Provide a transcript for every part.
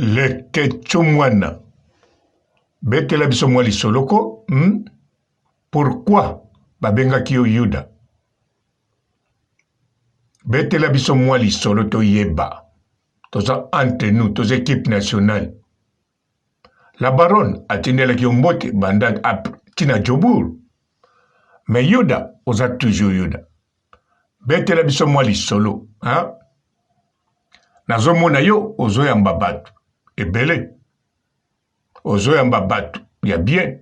Leketchou mwana betela biso mwa lisolo ko hmm? Pourquoi babengaki yo Yuda? Betela biso mwa lisolo toyeba. Toza entre nous, toza equipe nationale. La baronne atindelaki yo mbote banda ti na Jobourg. Mais Yuda oza toujours Yuda. Betela biso mwa lisolo hein? Nazomona yo ozoyamba bato ebele, ozoyamba bato ya bien,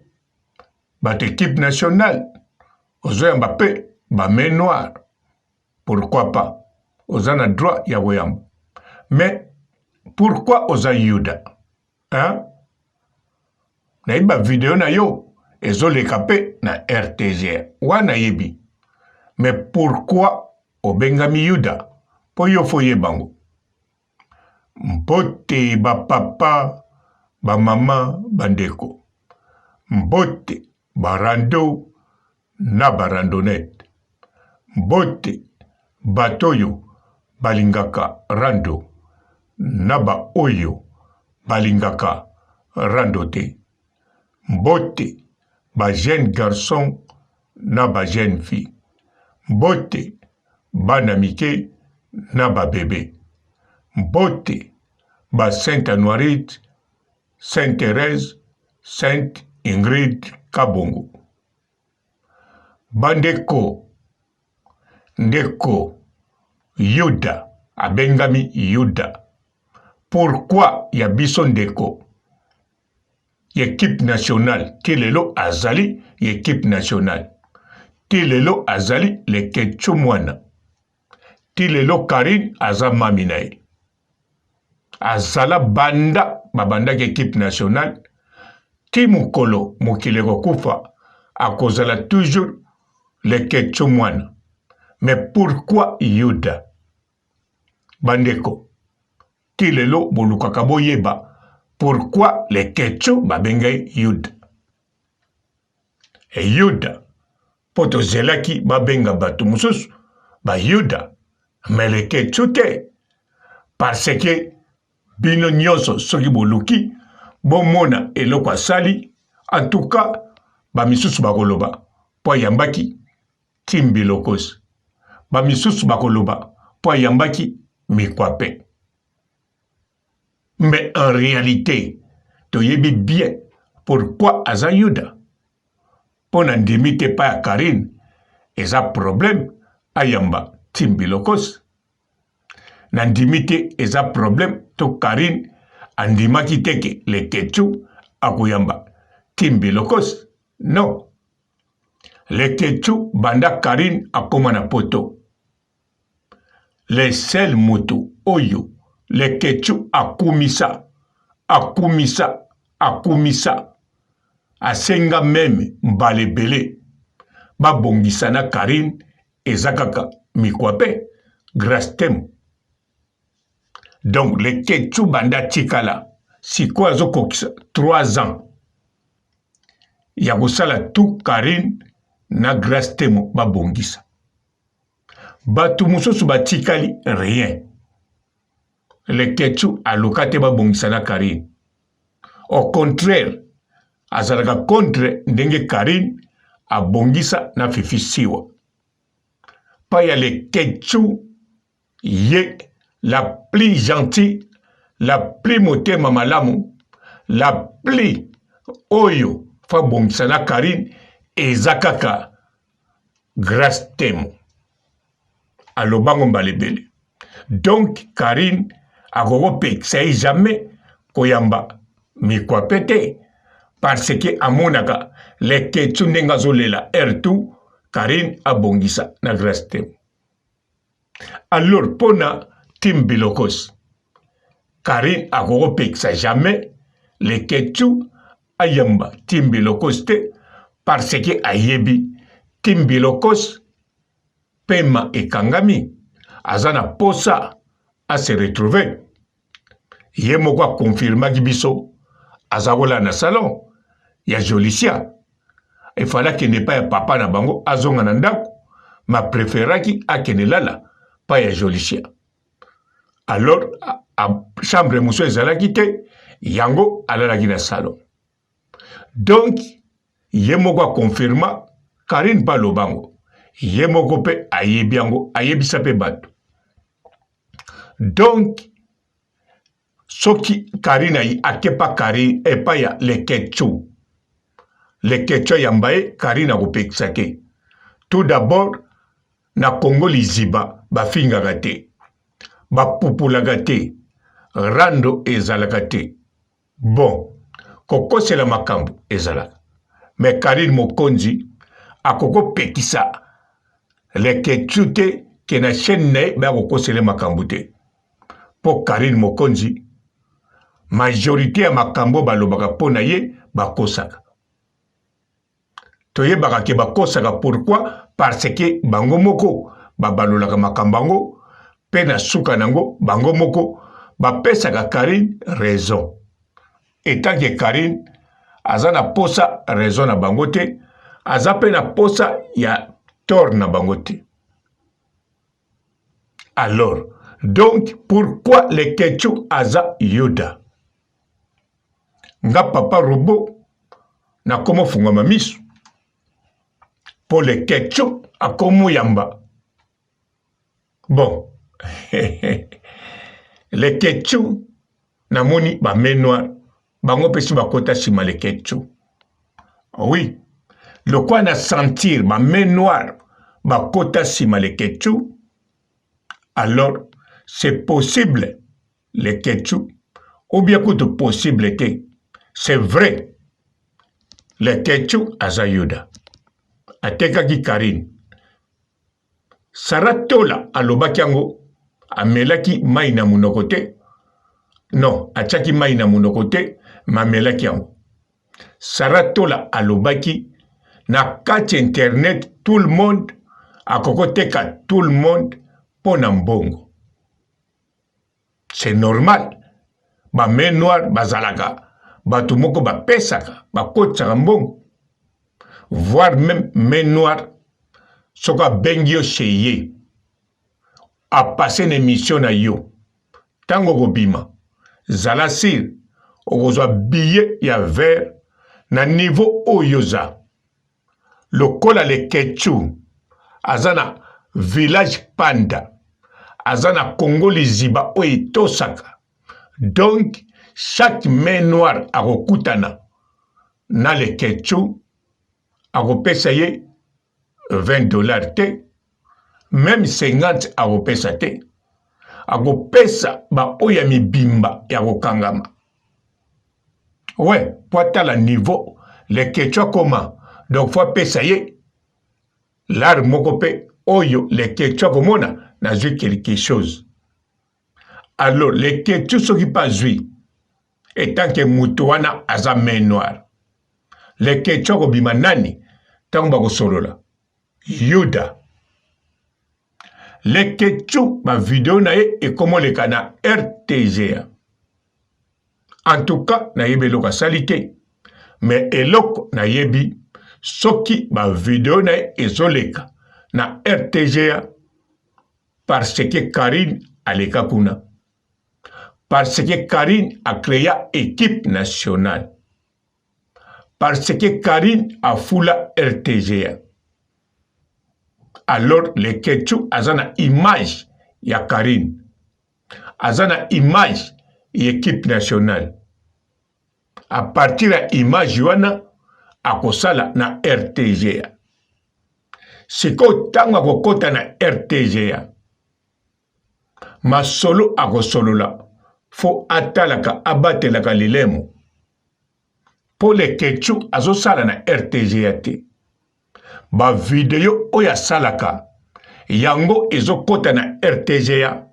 bato equipe nationale, ozoyamba pe ba main noire, pourquoi pas, oza na droit ya koyamba, mais pourquoi oza yuda hein? Nayebi ba video na yo ezoleka pe na RTGR wana nayebi, mais pourquoi obengami yuda? Po yo fo oyeba ngo. Mbote ba papa, ba mama, ba ndeko. Mbote ba rando na ba randonnette. Mbote bato oyo balingaka rando na ba oyo balingaka rando te. Mbote ba jeunes garçons na ba jeunes filles. Mbote bana mike na ba bebe. Mbote ba Sainte Anuarite, Sainte Therèse, Sainte Ingrid Kabongo. Bandeko, ndeko Yuda abengami Yuda. Pourquoi ya biso ndeko ya equipe nationale ti lelo azali ya equipe nationale ti lelo azali leketchou mwana ti lelo Carine aza mami na ye azala banda babandaki equipe nationale ti mokolo mokili ekokufa akozala toujours leketchou mwana. Mais pourquoi Yuda? Bandeko ti lelo bolukaka boyeba pourquoi leketchou babenga ye Yuda. E Yuda mpo tozelaki babenga bato mosusu ba Yuda mais leketchou te parce que bino nyonso soki boluki bomona eloko asali en tout cas ba misusu bakoloba mpo ayambaki Timbilokos ba misusu bakoloba mpo ayambaki Mikwape mais en realite toyebi bien pourquoi aza Yuda mpo na ndimi te epai ya Carine eza problème ayamba Timbilokos na ndimi te eza problème to Carine andimaki te ke Leketchou akoyamba Timbilokos non Leketchou banda Carine akoma na poto le seul mutu oyo Leketchou akumisa akumisa akumisa asenga meme mbala ebele babongisa na Carine eza kaka Mikwape Grace Temo donc Leketchou banda atikala sikoyo azokokisa 3 ans ya kosala tout Carine na Grace Temo babongisa bato mosusu batikali rien Leketchou aluka te babongisa na Carine au contraire azalaka contre ndenge Carine abongisa na Fifi Siwa pa ya Leketchou ye la plus gentille la plus motema malamu la plus oyo fa bongisa na Carine eza kaka Grace Temo alobango mbala ebele donc Carine akokopekisa ye jamais koyamba mikwape te parce que amonaka leketsu ndenge azolela heure tout Carine abongisa na Grace Temo Alors pona team bilokos Carine akoki kopekisa jamais leketchou ayamba team bilokos te parce que ayebi team bilokos pema ekangami aza na posa a se retrouver ye moko a confirmaki biso aza kolala na salon ya jolicia efale akende epai ya papa na bango azonga na ndako ma preferaki akende lala pa ya jolicia alors. Chambre mosusu ezalaki te, yango alalaki na salon. Donc ye moko akonfirma, Karine mpe aloba yango, ye moko mpe ayebi yango, ayebisa mpe bato. Donc soki Karine akepa Karine epai ya Leketchou, Leketchou ayamba ye, Karine akopekisa te. Tout d'abord na Congo liziba bafingaka te, bapupulaka te, rando ezalaka te. Bon, kokosela makambo ezalaka. Mais Karine Mokonzi akokopekisa Leketchou te ke na chaîne na ye baya kokosela makambo te. Mpo Karine Mokonzi majorité ya makambo balobaka mpo na ye bakosaka. Toyebaka ke bakosaka pourquoi? Parce que bango moko babalolaka makambo yango mpe na suka nango bango moko bapesaka Karine raison. Etant que Karine aza na posa raison na bango te, aza mpe na posa ya tort na bango te. Alors, donc pourquoi Leketchou aza Yuda? Nga papa robot nakoma ofungwama miso mpo Leketchou akomo yamba. Bon, Leketchou namoni ba main noire bango mpe si bakota nsima Leketchou. Oui, lokola na sentir ba main noire bakota nsima Leketchou, alors c'est possible Leketchou ou bien kutu possible te, c'est vrai Leketchou aza Yuda atekaki Karine. Sarah Tola alobaki yango, amelaki mai na monoko te, non, atiaki mai na monoko te, mais amelaki yango. Sarah Tola alobaki na kati internet, tout le monde akokoteka tout le monde mpo na mbongo. C'est normal, ba main noire bazalaka bato moko bapesaka, bakotisaka mbongo, voire même main noire soki abengi yo chez ye apasse na émission na yo, ntango okobima zala sire okozwa billet ya vert na niveau oyo oza. Lokola Leketchou aza na village panda, aza na Congo liziba oyo etosaka, donc chaque main noire akokutana na Leketchou akopesa ye 20 $ te, meme 50 akopesa te, akopesa baoyo ya mibimba ya kokangama. We po atala niveau Leketchou akoma, donc fo apesa ye lare moko mpe oyo Leketchou akomona nazwi quelque chose. Alors Leketchou soki mpe azwi etant que moto wana aza main noire, Leketchou akobima nani ntango bakosolola? Yuda. Leketchou ba video na ye ekomoleka na RTGA. En tout cas nayebi eloko asali te, mais eloko nayebi soki ba video na ye ezoleka na RTGA parce que Karine aleka kuna, parce que Karine a créa équipe nationale, parce que Karine afula RTGA. Alors Leketchou aza na image ya Karine, aza na image ya équipe nationale. À partir ya image wana akosala na RTGA. Sikoyo ntango akokota na RTGA, masolo akosolola fo atalaka, abatelaka lilemo mpo Leketchou azosala na RTGA te. Ba video oyo asalaka yango ezokota na RTGA,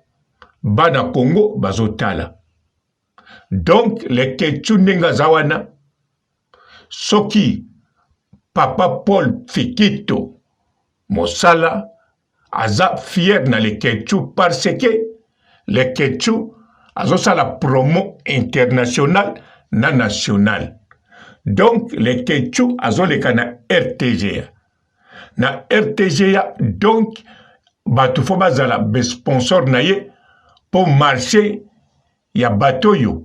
bana Congo bazotala. Donc Leketchou ndenge aza wana, soki papa Paul Fikito mosala aza fier na Leketchou parce que Leketchou azosala promo international na national. Donc Leketchou azoleka na RTGA. Na RTGA donc bato fo bazala be sponsor na ye po marché. ya bato oyo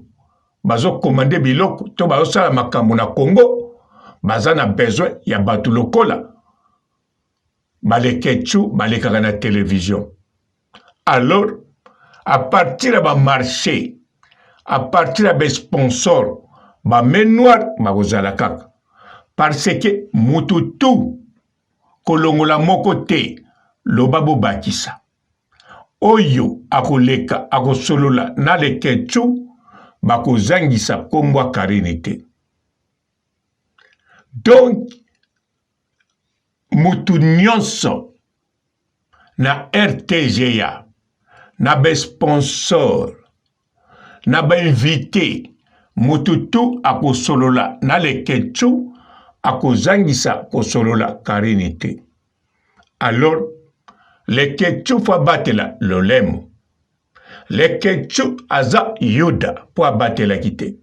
bazokomande biloko to bazosala makambo na Congo baza na besoin ya bato lokola baleketchu balekaka na television. Alors à partir ya ba marché, à partir ya ba sponsor, ba main noire bakozala kaka parce que mutu tout kolongola moko te loba bobakisa oyo akoleka akosolola na leketchu bakozangisa kombo ya Karine te. Donc mutu nyonso na RTGA na ba sponsor na ba invite mutu tout akosolola na leketchou akozangisa kosolola Carine te alors leketchou fo abatela lolemo leketchou aza yuda po abatelaki te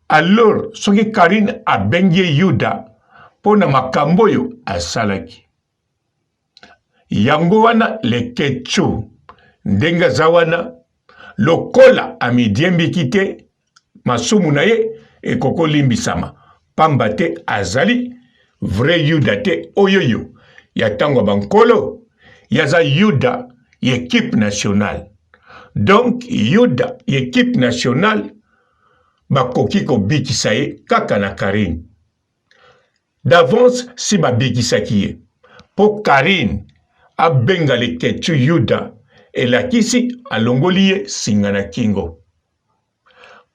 alors soki Carine abengi ye yuda mpo na makambo oyo asalaki Yango wana leketchou ndenge aza wana lokola amidiembiki te masumu na ye ekokolimbisama pamba te azali vrai yuda te oyoyo ya ntango ya bankolo ye aza yuda ya equipe nationale donc yuda ya equipe nationale bakoki kobikisa ye kaka na Carine D'avance si babikisaki ye po Carine abenga leketchou yuda elakisi alongoli ye singa na kingo.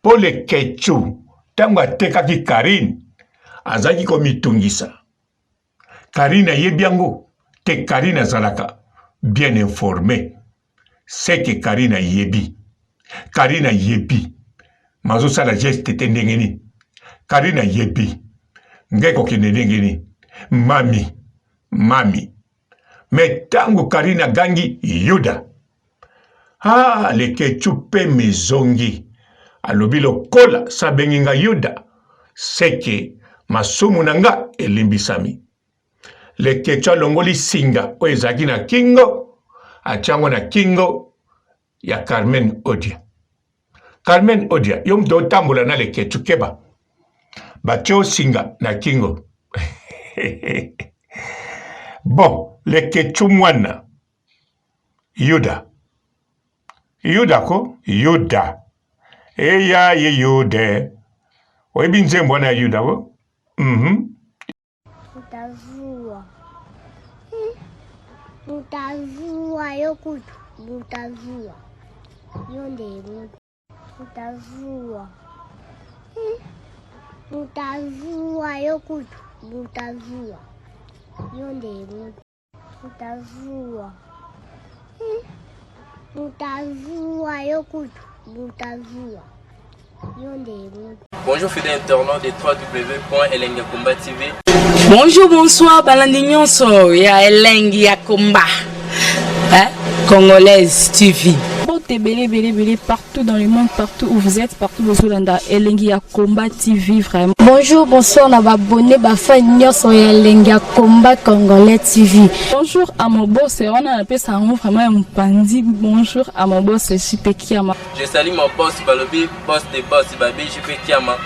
Po leketchou tango atekaki Carine azalaki komitungisa. Carine ayebi yango te Carine azalaka bien informe. Seke Carine ayebi. Carine ayebi. Mazosala geste te ndenge nini? Carine ayebi. Ngai kokende ndenge nini? Mami, mami. Me tango Carine agangi Yuda. Ah, leketchu pe mizongi. Alobi lokola sabengi nga Yuda. Seke masumu na nga elimbisami. Leketchou alongoli singa oyo ezalaki na kingo, atia yango na kingo ya Carmen Odia. Carmen Odia, yo moto otambola na Leketchou, keba. Batie yo singa na kingo. bon, Leketchou mwana Yuda. Yuda ko? Yuda. Eya ye Yude. Oyebi nzembo wana ya Yuda ko? Mm -hmm. Mutazua. Mutazua yo kutu. Mutazua. Yo nde mutazua. Mutazua yo kutu. Mutazua. Yo nde mutazua. Mutazua yo kutu. Mutazua. Yo nde Bonjour fidèles internautes de www.elengiyakomba TV. Bonjour, bonsoir, balandi nyonso ya Elengi ya Komba. Hein? Congolaise TV. Mbote ebele ebele ebele partout dans le monde, partout où vous êtes, partout bozolanda Elengi ya Combat TV vraiment. Bonjour, bonsoir na ba abonnés, ba fans nyonso ya Elengi ya Combat Congolais TV. Bonjour à mon boss, wana napesa yango vraiment ya mopanzi. Bonjour à mon boss JP Kiama. Je salue mon boss balobi boss de boss babi JP Kiama.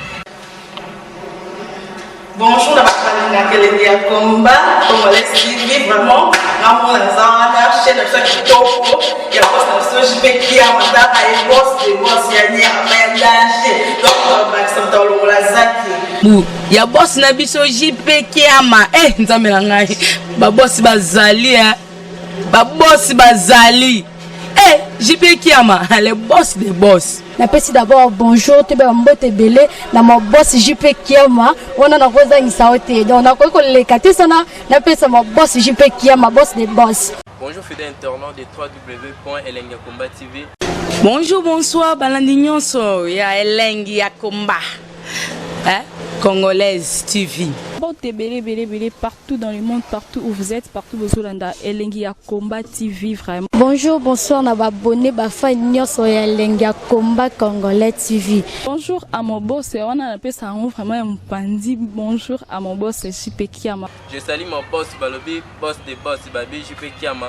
Bonjour na bato balingaka elengi ya combat congolais TV vraiment ngamona naza wana chaîne na biso ya kitoko ya boss na biso JP Kiama tala ye boss de boss ya nyama ya danger donc bakisa moto alongola zaki bu ya boss na biso JP Kiama eh nzambe na ngai ba boss bazali eh ba boss bazali eh JP Kiama le boss de boss napesi d'abord bonjour toyeba mbote ebele na ma boss JP Kiama wana nakozangisa yo te donc nakoki koleka te sana napesa ma boss JP Kiama boss de boss. Bonjour fidèle internaute de www.elengiyakomba TV. Bonjour, bonsoir, balandi nyonso ya Elengi ya Komba. Hein? Congolaise TV. Mbote ebele ebele ebele partout dans le monde, partout où vous êtes, partout bozolanda Elengi ya Combat TV vraiment. Bonjour, bonsoir na ba abonnés, ba fans nyonso ya Elengi ya Combat Congolais TV. Bonjour à mon boss, wana napesa yango vraiment ya mopanzi. Bonjour à mon boss JP Kiama. Je salue mon boss balobi boss de boss babi JP Kiama.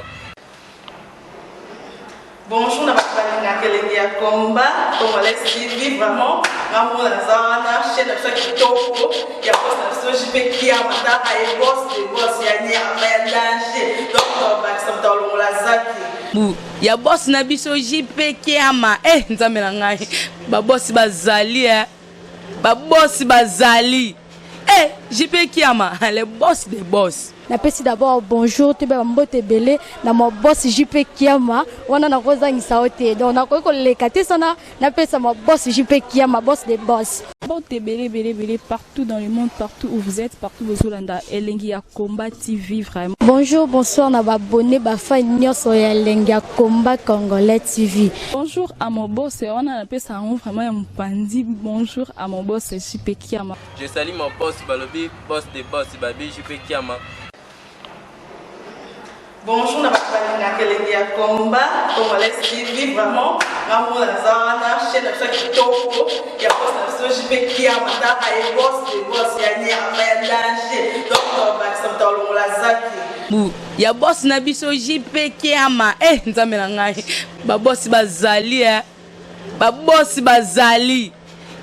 Bonjour na bato balingaka elengi ya combat congolais TV, vraiment nga mona naza wana, chaîne na biso ya kitoko ya boss na biso JP Kiama, taka ye boss de boss ya nyama ya danger, donc tobakisa moto alongola zaki. Bu ya boss na biso JP Kiama, eh Nzambe na ngai, ba boss bazali, eh ba boss bazali, eh JP Kiama, le boss des boss. Napesi d'abord bonjour, toyeba bambote ebele na ma boss JP Kiama. Wana nakozangisa yo te, donc nakoki koleka te sana napesa ma boss JP Kiama, boss de boss. Mbote ebele ebele ebele partout dans le monde, partout où vous êtes, partout bozolanda Elengi ya Combat TV vraiment. Bonjour, bonsoir na ba abonnés, ba fans nyonso ya Elengi ya Combat Congolais TV. Bonjour à mon boss, wana napesa yango vraiment ya mopandi. Bonjour à mon boss JP Kiama. Je salue mon boss balobi boss de boss babi JP Kiama. Bonjour na bato balingaka elengi ya combat congolais TV, vraiment nga mona naza wana, chaîne na biso ya kitoko ya boss na biso JP Kiama, taka ye boss de boss ya nyama ya danger, donc tobakisa moto alongola zaki. Bu ya boss na biso JP Kiama, eh Nzambe na ngai, ba boss bazali, eh ba boss bazali,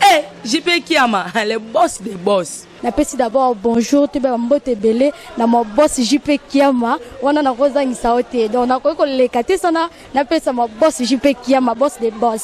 eh JP Kiama, le boss des boss. Napesi d'abord bonjour, toyeba bambote ebele na ma boss JP Kiama. Wana nakozangisa yo te, donc nakoki koleka te sana napesa ma boss JP Kiama, boss de boss.